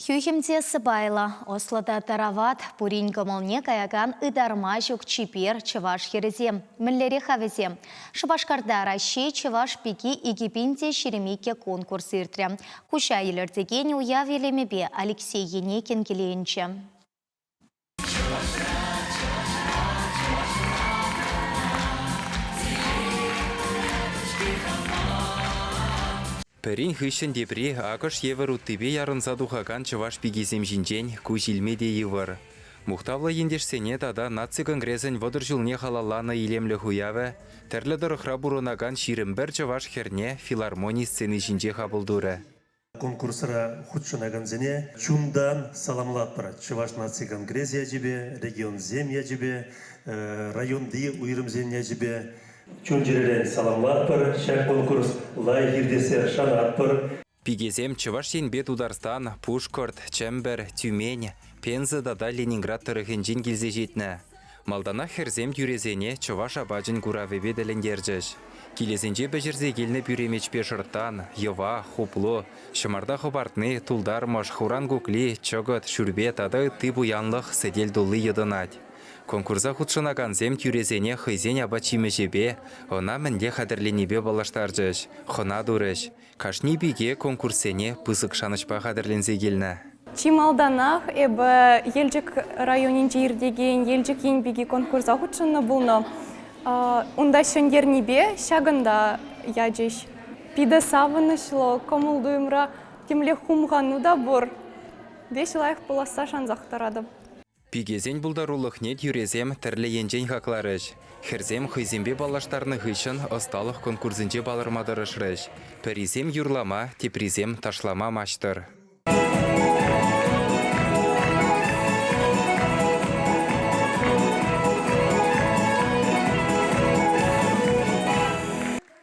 Хӳхӗм те сӑпайлӑ, ӑслӑ та тарават, пурин кӑмӑлне каякан ытарма ҫук чипер чӑваш хӗрӗсем. Мӗнлерех-ха вӗсем? Шупашкарта Раҫҫей чӑваш пики 2022 конкурс иртрӗ. Куҫа илӗртекен уяв илемӗпе Алексей Енейкин киленчӗ. Пӗрин хыҫҫӑн тепри акӑш евӗр уттипе ярӑнса тухакан чӑваш пикисем ҫинчен куҫ илме те йывӑр. Мухтавлӑ ентешсене тата Наци конгресӗн 30 ҫулне халалланӑ илемлӗх уявӗ тӗрлӗ тӑрӑхра пурӑнакан 21 чӑваш хӗрне филармони сцени ҫинче хапӑл турӗ. Конкурсра хутшӑнакансене чунтан саламлатпӑр. Чӑваш наци конгресӗ ячӗпе, регионсем ячӗпе, районти уйрӑмсен ячӗпе чун-чӗререн саламлатпӑр. Ҫак конкурс лайӑх иртессе шанатпӑр. Пикесем Чӑваш Енпе Тутарстан, Пушкӑрт, Чӗмпӗр, Тюмень, Пенза тата Ленинград тӑрӑхӗнчен килсе ҫитнӗ. Малтанах хӗрсем тӳресене чӑваш апачӗн куравӗпе тӗлӗнтерчӗҫ. Килӗсенче пӗҫерсе килнӗ пӳремечпе шӑрттан, йӑва, хуплу, ҫӑмарта хӑпартни, тултармӑш, хуран кукли, чӑкӑт, шӳрпе тата ытти пуянлӑх сӗтел тулли йӑтӑнать. Конкурса хутшӑнакансем тӳресене хӑйсен апат-ҫимӗҫӗпе, ӑна мӗнле хатӗрленипе паллаштарчӗҫ, хӑна турӗҫ. Кашни пике конкурссене пысӑк шанӑҫпа хатӗрленсе килнӗ. Чи малтанах эпӗ Елчӗк районӗнче иртекен Елчӗк ен пики конкурса хутшӑннӑ пулнӑ. Унта ҫӗнтернипе ҫакӑнта ячӗҫ. Питӗ савӑнӑҫлӑ, кӑмӑл-туйӑмра темле хумхану та пур. Веҫ лайӑх пуласса шансах тӑратӑп. Пикесен пултарулӑхне тӳресем тӗрлӗ енчен хакларӗҫ. Хӗрсем хӑйсемпе паллаштарнӑ хыҫҫӑн ӑсталӑх конкурсӗнче палӑрма тӑрӑшрӗҫ. Пӗрисем юрлама, теприсем ташлама маҫтӑр.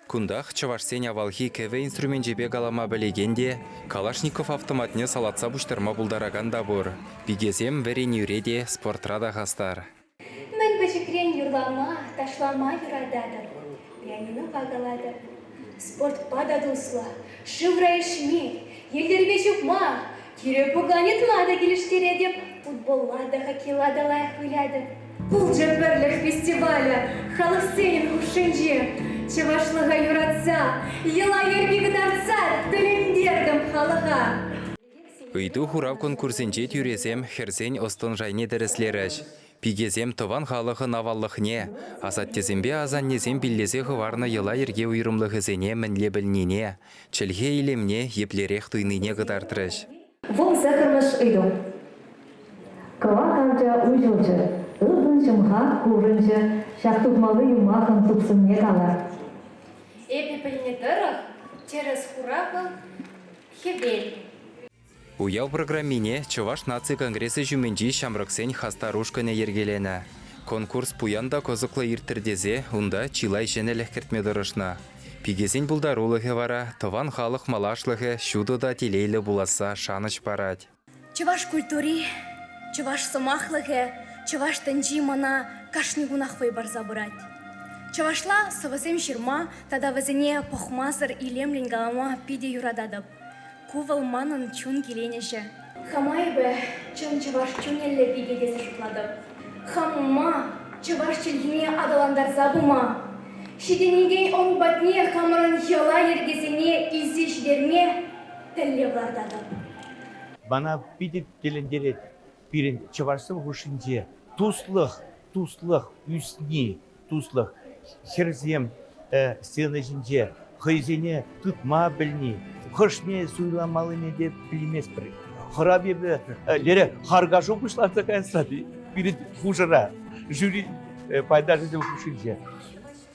Кунтах чӑвашсен авалхи кӗвӗ инструменчӗпе калама пӗлекен те, Калашников автоматне салатса пуҫтарма пултаракан та пур. Пикесем вӗренӳре те, спортра та хастар. Мӗн пӗчӗкрен юрлама, ташлама юрататӑп, пианинопа калатӑп. Спортпа та туслӑ, шывра ишме, йӗлтӗрпе чупма, кире пукан йӑтма та килӗштеретӗп, футболла та, хоккейла та лайӑх вылятӑп. Пулчӗ пӗрлӗх фестивалӗ халӑхсен хушшинче. Чӑвашлӑха юратса, йӑла-йӗрке кӑтартса тӗлӗнтертӗм халӑха. Ыйту-хурав конкурсӗнче тӳресем хӗрсен ӑс-тӑн шайне тӗрӗслерӗҫ. Пикесем тӑван халӑхӑн аваллӑхне, асаттесемпе асаннесем пиллесе хӑварнӑ йӑла-йӗрке уйрӑмлӑхӗсене мӗнле пӗлнине, чӗлхе илемне еплерех туйнине кӑтартрӗҫ. Вӑл саккӑрмӗш ыйту. Кӑвак арча уҫӑлчӗ, ылтӑн ҫӑмха курӑнчӗ. Ҫак тупмалли юмахӑн тупсӑмне кала. Эпӗ пӗлнӗ тӑрӑх, тӗрӗс хурав вӑл хӗвел. Уяв программине Чӑваш наци конгресӗ ҫумӗнчи ҫамрӑксен хастар ушкӑнӗ йӗркеленӗ. Конкурс пуян та кӑсӑклӑ ирттӗр тесе унта чылай ҫӗнӗлӗх кӗртме тӑрӑшнӑ. Пикесен пултарулӑхӗ вара тӑван халӑх малашлӑхӗ ҫутӑ та телейлӗ пуласса шанӑҫ парать. Чӑваш культури, чӑваш сӑмахлӑхӗ, чӑваш тӗнчи мана кашни кунах вӑй парса пырать. Чӑвашла сӑвӑсем ҫырма тата вӗсене пӑхмасӑр илемлӗн калама питӗ юрататӑп. Ку вӑл манӑн чун киленӗҫӗ. Хама эпӗ чӑн чӑваш чунӗллӗ пике тесе шутлатӑп. Хама чӑваш чӗлхине аталантарса пыма, ҫитӗнекен ӑру патне хамӑрӑн йӑла-йӗркесене илсе ҫитерме тӗллев лартатӑп. Мана питӗ тӗлӗнтерет пирӗн чӑвашсем хушшинче туслӑх, туслӑх ӳсни, туслӑх. Хӗрсем сцена ҫинче хӑйсене тытма пӗлни, хӑшне суйламаллине те пӗлместпӗр. Хӑрап эпӗ лере харкашу пуҫланса кайса пирӗн хушӑра, жюри пайташӗсем хушшинче.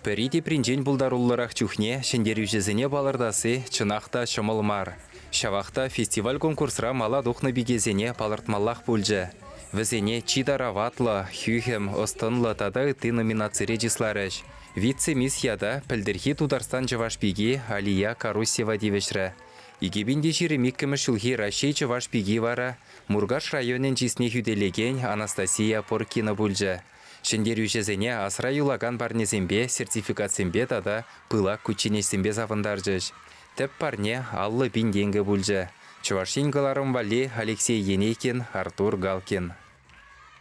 Пӗри тепринчен пултаруллӑрах чухне ҫӗнтерӳҫӗсене палӑртасси чӑнах та ҫӑмӑл мар. Ҫавах та фестиваль-конкурсра мала тухнӑ пикесене палӑртмаллах пулчӗ. Вӗсене чи тараватлӑ, хӳхӗм, ӑс-тӑнлӑ тата ытти номинацире чысларӗҫ. Вице-мисс ята пӗлтӗрхи Тутарстан чӑваш пики Алия Карусева тивӗҫрӗ. 2022 ҫулхи Раҫҫей чӑваш пики вара Муркаш районӗн чысне хӳтӗлекен Анастасия Поркина пулчӗ. Ҫӗнтерӳҫӗсене асра юлакан парнесемпе, сертификатсемпе тата пылак кучченеҫсемпе савӑнтарчӗҫ. Тӗп парне 50 пин тенкӗ пулчӗ. Чӑваш Ен кӑларӑм валли Алексей Енейкин, Артур Галкин.